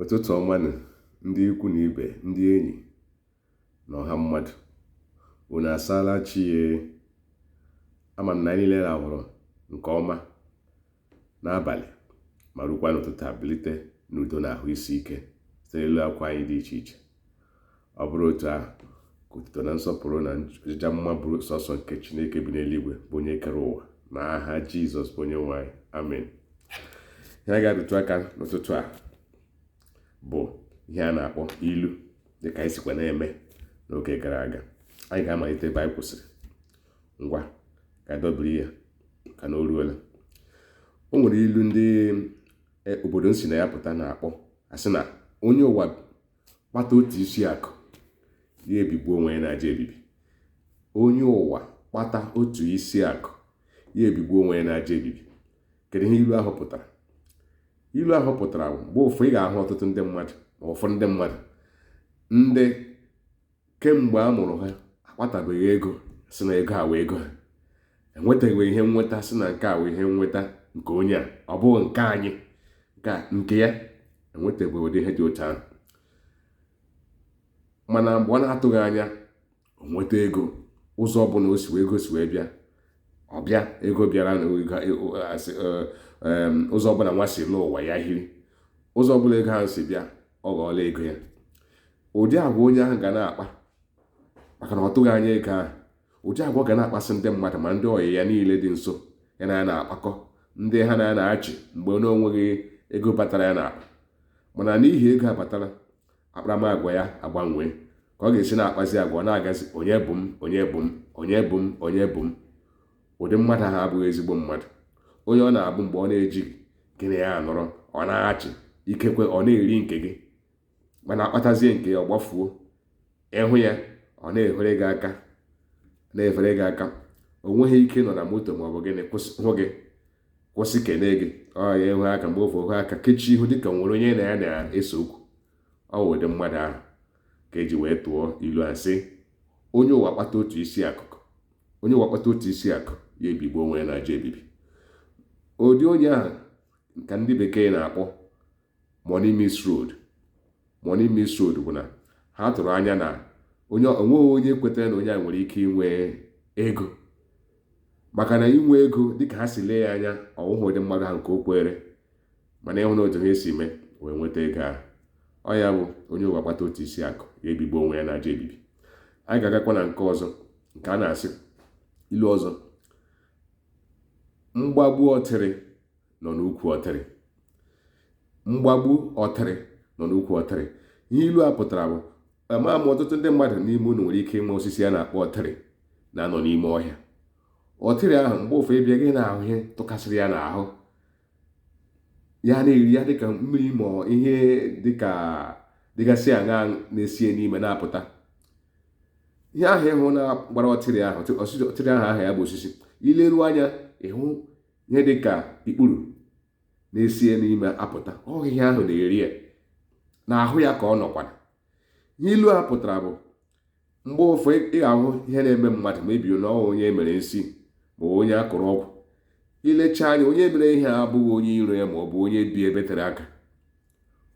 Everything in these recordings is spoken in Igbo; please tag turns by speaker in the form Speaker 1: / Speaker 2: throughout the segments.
Speaker 1: Ụtụtụ ọma nụ ndị ikwu na ibe, ndị enyi na ọha mmadụ. Unu asaala chi e? Ama m na anyị niile rahụrụ nke ọma n'abalị ma rukwa n'ụtụtụ a bilite n'udo na ahụ isi ike site n'elu akwa anyị dị iche iche. Ọ bụrụ otu ahụ, ka otuto na nsọpụrụ na ọjịja mma bụrụ sọsọ nke Chineke bi n'eluigwe bụ onye kere ụwa na aha Jizọs bụ onye nwe anyị. Amen. Ihe a ga-arụtụ aka n'ụtụtụ a bụ ihe a na-akpọ ilu dịka anyị sikwa na-eme n'oge gara aga. Anyị ga-amalite ebe anyị kwụsịrị. Ngwa, ka anyị dọbiri ya ka na o ruola. O nwere ilu ndị obodo m si na ya pụta na-akpọ asị na onye ụwa kpata otu isi akụ ya ebigbuo onwe ya n'ajọ ebibi. Onye ụwa kpata otu isi akụ ya ebigbuo onwe ya n'ajọ ebibi. Kedu ihe ilu ahụ pụtara? Ilu ahụ pụtara bụ mgbe ụfọdụ ị ga-ahụ ọtụtụ ndị mmadụ ma ụfọdụ ndị mmadụ ndị kemgbe a mụrụ ha akpatabeghị ego sị na ego a wụ ego ha, enwetaghị ihe nnweta sị na nke a wụ ihe nnweta nke onye a, ọ bụghị nke anyị, nke a nke ya, enwetabeghị ụdị ihe dị otu ahụ. Mana mgbe ọ na-atụghị anya o nweta ego, ụzọ ọbụla o si wee ego si wee bịa, ọ bịa ego bịara na ụzọ ọbụla nwa si lụọ ụwa ya hiri, ụzọ ọbụla ego ahụ si bịa, ọ ghọọla ego ya. Ụdị agwa onye ahụ ga na-akpa maka na ọ tụghị anya ego ahụ, ụdị agwa ọ ga na-akpasị ndị mmadụ ma ndị ọyị ya niile dị nso ya na ya na-akpakọ, ndị ha na ya na-achị mgbe na onweghị ego batara ya n'akpa, mana n'ihi ego abatara, akparamagwa ya agbanwee ka ọ ga-esi na-akpazi agwa, ọ na-agazi onye bụ m, onye bụ m, onye bụ m, onye bụ m. Ụdị mmadụ ahụ abụghị ezigbo mmadụ. Onye ọ na-abụ mgbe ọ na-ejighị gị na ya anọrọ, ọ na-achị, ikekwe ọ na-eri nke gị, mana akpatazie nke ya ọ gbafuo. Ịhụ ya ọ na-efere gị aka, na-efere gị aka. O nweghị ike ịnọ na moto ma ọ bụ gịnị hụ gị kwụsị kelee gị, ọ ya ehu aka mgbe ofe ohu aka kechie ihu dịka nwere onye na ya na-ese okwu. Ọ wụ ụdị mmadụ ahụ ka eji wee tụọ ilu a sị onye ụwa kpata otu isi akụkụ, onye ụwa kpata otu isi akụ ya ebigbuo onwe ya n'ajọ ebibi. Ụdị onye ahụ ka ndị bekee na-akpọ money miss road. Money miss road bụ na ha tụrụ anya na onye onweghị onye kwetara na onye a nwere ike inwe ego, maka na inwe ego dịka ha si lee ya anya ọwụghị ụdị mmadụ ahụ nke o kwere, mana ịhụ na otu ha esi mee wee nweta ego ahụ. Ọ ya bụ onye ụwa kpata otu isi akụ ya ebigbuo onwe ya n'ajọ ebibi. Anyị ga-agakwa na nke ọzọ nke a na-asị ilu ọzọ, mgbagbu ọtịrị nọ n'ukwu ọtịrị. Mgbagbu ọtịrị nọ n'ukwu ọtịrị. Ihe ilu a pụtara bụ ama m ọtụtụ ndị mmadụ n'ime unu nwere ike ịma osisi a na-akpọ ọtịrị na-anọ n'ime ọhịa. Ọtịrị ahụ mgbe ụfọdụ ịbịa gị na-ahụ ihe tụkasịrị ya n'ahụ, ya na-eri ya dịka mmiri ma ihe dịka dịgasị aṅa na-esi n'ime na-apụta. Ihe ahụ ịhụ na-gbara ọtịrị ahụ, ọtịrị ahụ aha ya bụ osisi, ileru anya ịhụ ihe dịka ikpuru na-esi n'ime apụta, ọ ihe ahụ na-eri ya n'ahụ ya ka ọ nọkwana. Ihe ilu a pụtara bụ mgbe ụfọdụ ị ga-ahụ ihe na-eme mmadụ ma ebiri na ọ onye mere nsi ma onye akụrụ ọgwụ, ilecha anya onye mere ihe a abụghị onye iro ya ma ọ bụ onye bi ebe tere aka,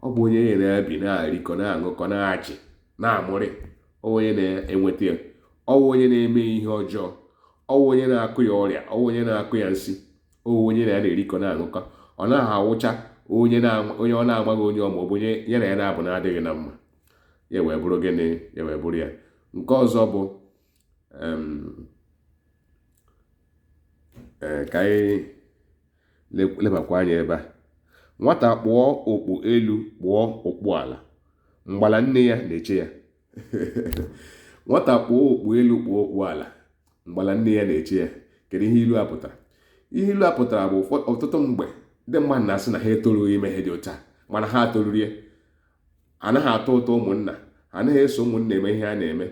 Speaker 1: ọ bụ onye ya na ya bi na-erikọ na-aṅụkọ na-achị na-amụrị, ọ bụ onye na-enweta ya, ọ bụ onye na-eme ihe ọjọọ, ọ bụ onye na-akụ ya ọrịa, ọ bụ onye na-akụ ya nsi, ọ bụ onye na ya na-erikọ na-aṅụkọ. Ọ naghị awụcha onye ọ na-amaghị onye ọ ma ọ bụ onye ya na ya na-abụ na-adịghị na mma. Ya wee bụrụ gịnị? Ya wee bụrụ ya. Nke ọzọ bụ ka anyị lebakwa anya ebe a. Nwata kpụọ okpu elu kpụọ okpu ala, mgbala nne ya na-eche ya. Nwata kpụọ okpu elu kpụọ okpu ala, mgbala nne ya na-eche ya. Kedu ihe ilu a pụtara? Ihe ilu a pụtara bụ ọtụtụ mgbe ndị mmadụ na-asị na ha etorughị ime ihe dị otu a, mana ha toruru ya. Anaghị atọ ụtọ ụmụnna, anaghị eso ụmụnna eme ihe a na-eme.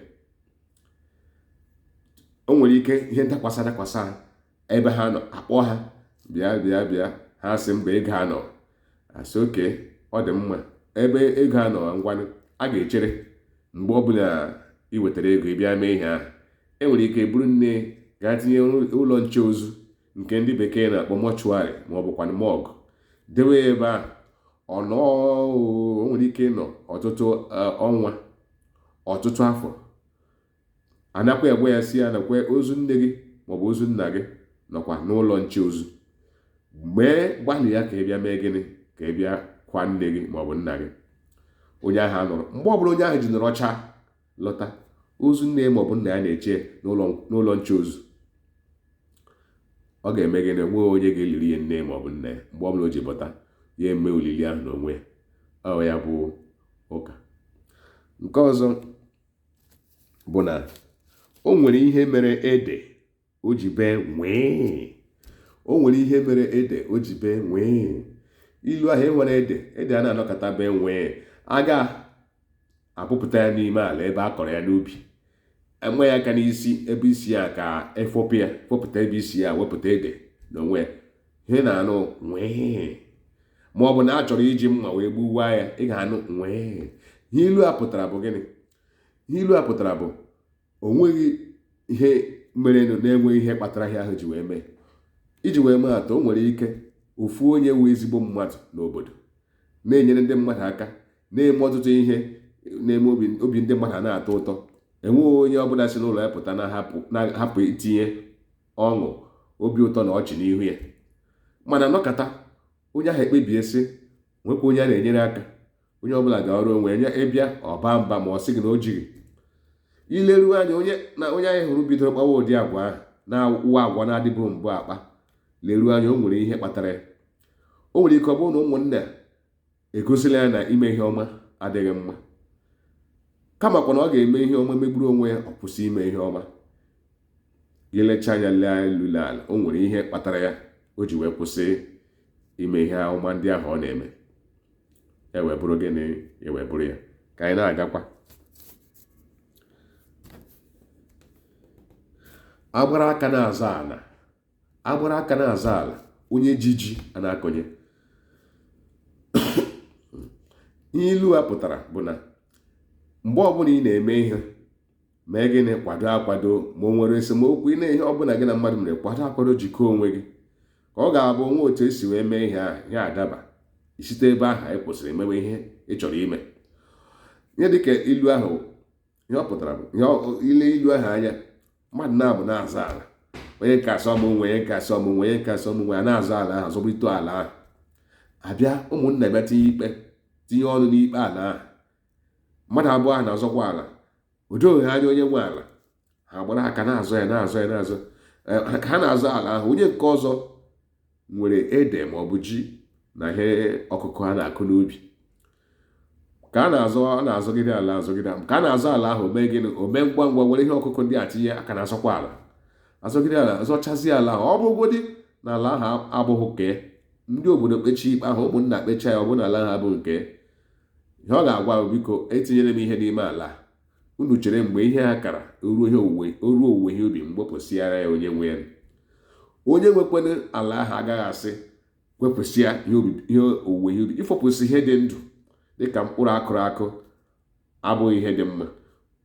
Speaker 1: O nwere ike ihe ndakwasị adakwasị ha ebe ha nọ, akpọ ha bịa bịa bịa, ha sị mba ego anọ, asị okay ọ dị mma, ebe ego anọ ngwanụ a ga-echere mgbe ọbụla ị wetara ego ị bịa mee ihe ahụ. E nwere ike buru nne gaa tinye ụlọ nche ozu nke ndị bekee na-akpọ mortuary ma ọ bụkwanụ morgue, dewe ya ebe ahụ. Ọ nọọ, o nwere ike ịnọ ọtụtụ ọnwa, ọtụtụ afọ, anakwa egwe ya si ya nakwa ozu nne gị maọbụ ozu nna gị nọkwa n'ụlọ nche ozu. Mee gbalị ya ka ị bịa mee gịnị, ka ị bịa kwa nne gị maọbụ nna gị. Onye ahụ anọrọ, mgbe ọbụla onye ahụ ji nọrọcha lọta, ozu nne maọbụ nna ya na-eche n'ụlọ nche ozu. Ọ ga-eme gịnị? Nwee onye ga-eliri ya nne maọbụ nna ya. Mgbe ọbụla o ji bọta, ya eme olili ahụ n'onwe ya. Ọ ya bụ ụka. Nke ọzọ bụ na o nwere ihe mere ede o ji bee nwee. O nwere ihe mere ede o ji bee nwee. Ilu ahụ, enwere ede, ede a na-anọkọta bee nwee. A ga-abụpụta ya n'ime ala ebe a kọrọ ya n'ubi, enwe ya aka n'isi ebe isi ya ka efopụ ya, fopụta ebe isi ya, wepụta ede n'onwe ya. Ihe na-anụ nwee, ma ọ bụ na a chọrọ iji mma wee gbuwaa ya, ị ga-anụ nwee. Ihe ilu a pụtara bụ gịnị? Ihe ilu a pụtara bụ o nweghị ihe merenụ na-enweghị ihe kpatara ihe ahụ ji wee mee. Iji wee maa atụ, o nwere ike ofu onye wee ezigbo mmadụ n'obodo, na-enyere ndị mmadụ aka, na-eme ọtụtụ ihe na-eme obi ndị mmadụ na-atọ ụtọ. Enweghị onye ọbụla si n'ụlọ ya pụta na-ahapụ itinye ọṅụ, obi ụtọ na ọchị n'ihu ya. Mana nọkata, onye ahụ ekpebie sị nwekwa onye a na-enyere aka, onye ọbụla ga-ọrụ onwe ya, ịbịa ọba mba ma ọ sị gị na o jighị. Ileruo anya, onye na onye anyị hụrụ bidoro kpawa ụdị agwa ahụ na-awụ agwa na-adịbụ mbụ akpa, leruo anya, o nwere ihe kpatara ya. O nwere ike ọ bụrụ na ụmụnne egosila ya na ime ihe ọma adịghị mma, kamakwa na ọ ga-eme ihe ọma megburu onwe ya, ọ kwụsị ime ihe ọma. Gị lechaa anya, lee elu, lee ala, o nwere ihe kpatara ya o ji wee kwụsị ime ihe ọma ndị ahụ ọ na-eme. E wee bụrụ gịnị? E wee bụrụ ya. Ka anyị na-agakwa. Agbara aka na-azọ ala, agbara aka na-azọ ala, onye ji ji a na-akọnye. Ihe ilu a pụtara bụ na mgbe ọbụla ị na-eme ihe, mee gịnị? Kwado akwado. Ma o nwere esemokwu, ị na-ihe ọbụla gị na mmadụ mere, kwado akwado, jikọọ onwe gị, ka ọ ga-abụ nwa otu esi wee mee ihe ahụ, ihe adaba, site ebe ahụ anyị kwụsịrị emewe ihe ị chọrọ ime. Ihe dịka ilu ahụ, ihe ọ pụtara bụ ile ilu ahụ anya, mmadụ na-abụ na-azọ ala, onye nke asọ ọmụ nwe, onye nke asọ ọmụ nwe, onye nke asọ ọmụ nwe, a na-azọ ala ahụ, azọbụrịta ala ahụ. Abịa ụmụnna bịa tinye ikpe, tinye ọnụ n'ikpe ala ahụ. Mmadụ abụọ ahụ na-azọkwa ala, o doghị anya onye nwe ala. Ha gbara aka na-azọ ya, na-azọ ya, na-azọ ka ha na-azọ ala ahụ. Onye nke ọzọ nwere ede ma ọ bụ ji na ihe ọkụkụ ha na-akụ n'ubi. Ka a na-azọ, a na-azọgide ala, azọgide ka a na-azọ ala ahụ, mee gịnị? O mee ngwa ngwa were ihe ọkụkụ ndị a tinye aka, na-azọkwa ala, azọgide ala, azọchazie ala ahụ. Ọ bụrụgodị na ala ahụ abụghị nke ndị obodo kpechie ikpe ahụ, ụmụnna kpechaa ya, ọ bụ na ala ahụ abụghị nke ihe ọ ga-agwa, biko etinyere m ihe n'ime ala unu, chere mgbe ihe ha kara ruo ihe owuwe, o ruo owuwe ihe ubi, mgbepụsịara ya onye nwe ya. Onye nwekwana ala ahụ agaghị asị wepụsịa ihe owuwe ihe ubi. Ifopụsị ihe dị ndụ dịka mkpụrụ akụrụ akụ abụghị ihe dị mma,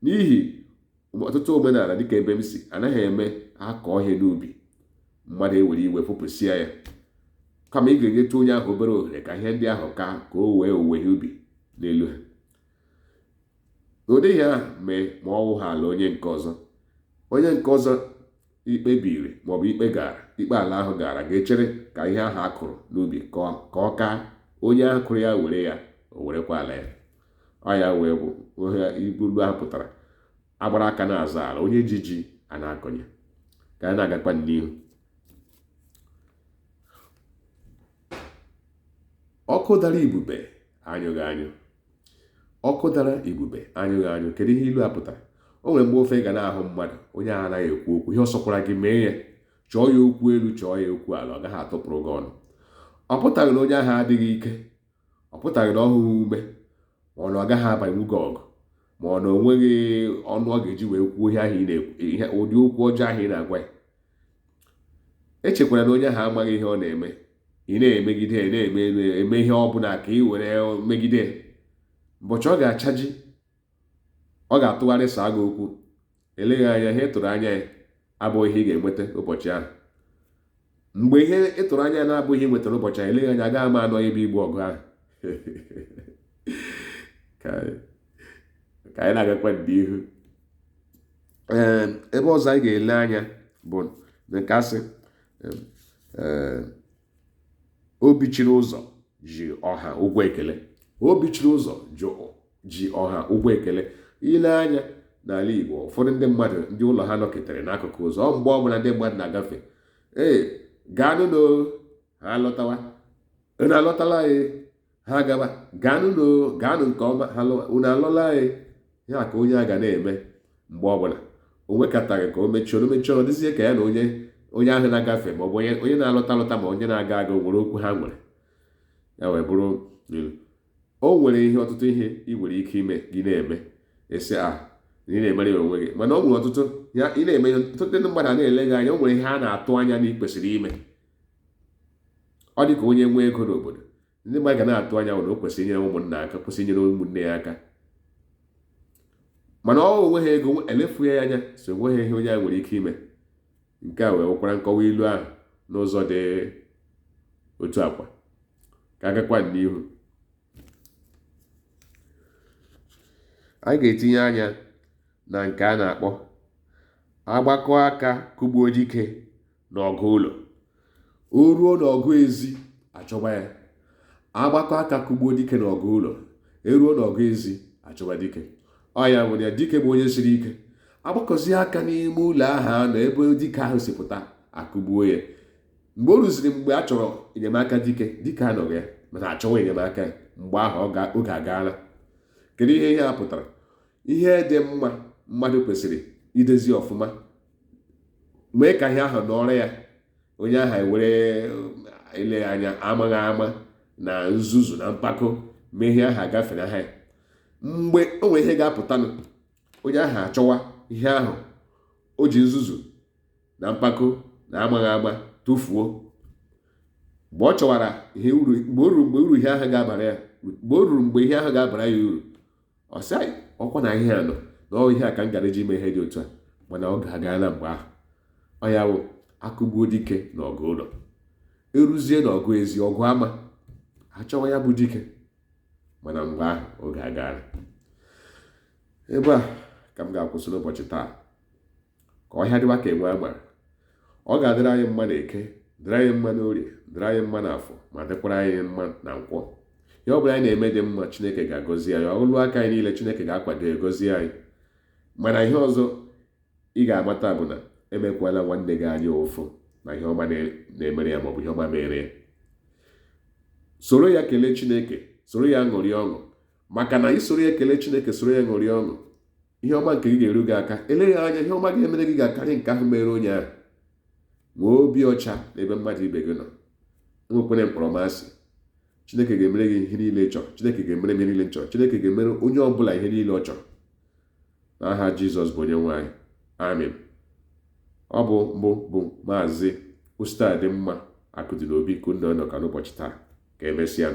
Speaker 1: n'ihi ọtụtụ omenala dịka ebe m si anaghị eme akọ ihe n'ubi, mmadụ ewere iwe fopụsịa ya. Kama ị ga-enyetụ onye ahụ obere ohere ka ihe ndị ahụ ka o wee owuwe ihe ubi n'elu ha. N'ụdị ihe ahụ mee, ma ọ wụ ha ala onye nke ọzọ, onye nke ọzọ ikpe biri maọbụ ikpe gara, ikpe ala ahụ gara, ga-echere ka ihe ahụ a kụrụ n'ubi ka ọ kaa, onye ahụ kụrụ ya were ya, o werekwa ala ya. Ọ ya wee bụ ihe ilu ahụ pụtara: agbara aka na-azọ ala, onye ji ji a na-akọnye. Ka anyị na-agakwa n'ihu. Ọkụ dara ibube anyụghị anyụ. Ọkụ dara ibube anyụghị anyụ. Kedu ihe ilu a pụtara? O nwere mgbe ofe ga na-ahụ mmadụ, onye ahụ anaghị ekwu okwu. Ihe ọ sọkwara gị mee ya, chọọ ya okwu elu, chọọ ya okwu ala, ọ gaghị atụpụrụ gị ọnụ. Ọ pụtaghị na onye ahụ adịghị ike, ọ pụtaghị na ọ hụghị ume, ma ọ na ọ gaghị abanwu gị ọgụ, ma ọ na o nweghị ọnụ ọ ga-eji wee kwuo ihe ahụ ị na-ekwu, ihe ụdị okwu ọjọọ ahụ ị na-agwa ya. Echekwara na onye ahụ amaghị ihe ọ na-eme, ị na-emegide ya, na-eme eme ihe ọ bụla ka ị were megide ya. Ụbọchị ọ ga-achaji, ọ ga-atụgharị saa gị okwu. Eleghị anya ihe ị tụrụ anya ya abụghị ihe ị ga-enweta ụbọchị ahụ. Mgbe ihe ị tụrụ anya ya na-abụghị ihe ị nwetara ụbọchị ahụ, eleghị anya agaghị m anọ ebe igbu ọgụ ahụ. Ka anyị na-agakwa n'ihu. Ee, ebe ọzọ anyị ga-ele anya bụ nke asị ee, obi chiri ụzọ ji ọha ụgwọ ekele. Obi chiri ụzọ ji ọha ụgwọ ekele. Ile anya n'ala Igbo, ụfọdụ ndị mmadụ ndị ụlọ ha nọketere n'akụkụ ụzọ, ọ mgbe ọbụla ndị mmadụ na-agafe, ee, gaanụ no, ha alọtawa, unu alọtala anyị, ha gaba, gaanụ no, gaanụ nke ọma, ha unu alọla anyị. Ya ka onye a ga na-eme mgbe ọbụla o nwekataghị ka o mechie ọnụ, mechie ọnụ, dịzie ka ya na onye onye ahụ na-agafe ma ọ bụ onye onye na-alọta alọta ma onye na-aga aga o nwere okwu ha nwere. Ya wee bụrụ o nwere ihe, ọtụtụ ihe ị nwere ike ime gị na-eme esi a ị na-emere ya onwe gị, mana o nwere ọtụtụ ya ị na-eme, ọtụtụ ndị mmadụ a na-ele gị anya, o nwere ihe a na-atụ anya na ị kwesịrị ime. Ọ dị ka onye nwee ego n'obodo, ndị mmadụ ga na-atụ anya na o kwesịrị inyere ụmụnna aka, kwesịrị inyere ụmụnne ya aka, mana ọ onweghị ego, elefu ya anya, so enweghị ihe onye a nwere ike ime. Nke a wee nwekwara nkọwa ilu ahụ n'ụzọ dị otu akwa. Ka agakwa n'ihu, anyị ga-etinye anya na nke a na-akpọ agbakọ aka kụgbuo dike n'ọgụ ụlọ, o ruo n'ọgụ ezi achọba ya. Agbakọ aka kụgbuo dike n'ọgụ ụlọ, eruo n'ọgụ ezi achọba dike. Ọ ya nwere ya, dike bụ onye siri ike. Agbakọzie aka n'ime ụlọ ahụ a nọ ebe dike ahụ si pụta, akụgbuo ya. Mgbe o ruziri mgbe a chọrọ enyemaka dike, dike anọghị ya, mana achọwa enyemaka ya mgbe ahụ oge agaala. Kedu ihe ihe a pụtara? Ihe dị mma mmadụ kwesịrị idezi ọfụma, mee ka ihe ahụ nọrọ ya, onye ahụ ewere ile anya amaghị ama na nzuzu na mpako mee ihe ahụ agafere aha ya. Mgbe o nwere ihe ga-apụtanụ, onye ahụ achọwa ihe ahụ o ji nzuzu na mpako na amaghị ama tụfuo. Mgbe ọ chọwara ihe uru, mgbe o ruru mgbe uru ihe ahụ ga-abara ya, mgbe o ruru mgbe ihe ahụ ga-abara ya uru, ọ sị ọkwa na ihe a nọ na ọ ihe a ka m gara iji mee ihe dị otu a, mana ọ ga-agaala mgbe ahụ. Ọ ya bụ akụgbuo dike na ọgụ ụlọ, eruzie na ọgụ ezi, ọgụ ama, achọwa ya bụ dike, mana mgbe ahụ oge agaala. Ebe a ka m ga-akwụsị n'ụbọchị taa. Ka ọhịa dịwa ka enwe agbara. Ọ ga-adịrị anyị mma na eke, dịrị anyị mma n'orie, dịrị anyị mma n'afọ, ma dịkwara anyị mma na nkwọ. Ihe ọ bụla anyị na-eme dị mma, Chineke ga-agọzi anyị. Ọlụ aka anyị niile, Chineke ga-akwado egozi anyị. Mana ihe ọzọ ị ga-amata bụ na emekwala nwanne gị anya ụfụ na ihe ọma na-emere ya maọbụ ihe ọma mere ya. Soro ya kelee Chineke, soro ya ṅụrịa ọṅụ, maka na isoro ya kelee Chineke, soro ya ṅụrịa ọṅụ, ihe ọma nke gị ga-eru gị aka. Eleghị anya ihe ọma ga-emere gị ga-akarị nke ahụ mere onye ahụ. Nwee obi ọcha n'ebe mmadụ ibe gị nọ, enwekwere mkpọrọmasị. Chineke ga-emere gị ihe niile ị chọrọ. Chineke ga-emere m ihe niile m chọrọ. Chineke ga-emere onye ọbụla ihe niile ọ chọrọ. N'aha Jizọs bụ onye nwe anyị, amen. Ọ bụ mbụ bụ Maazị Ositadịmma Akụdịnobi ka unu nọ ka n'ụbọchị taa. Ka emesịa.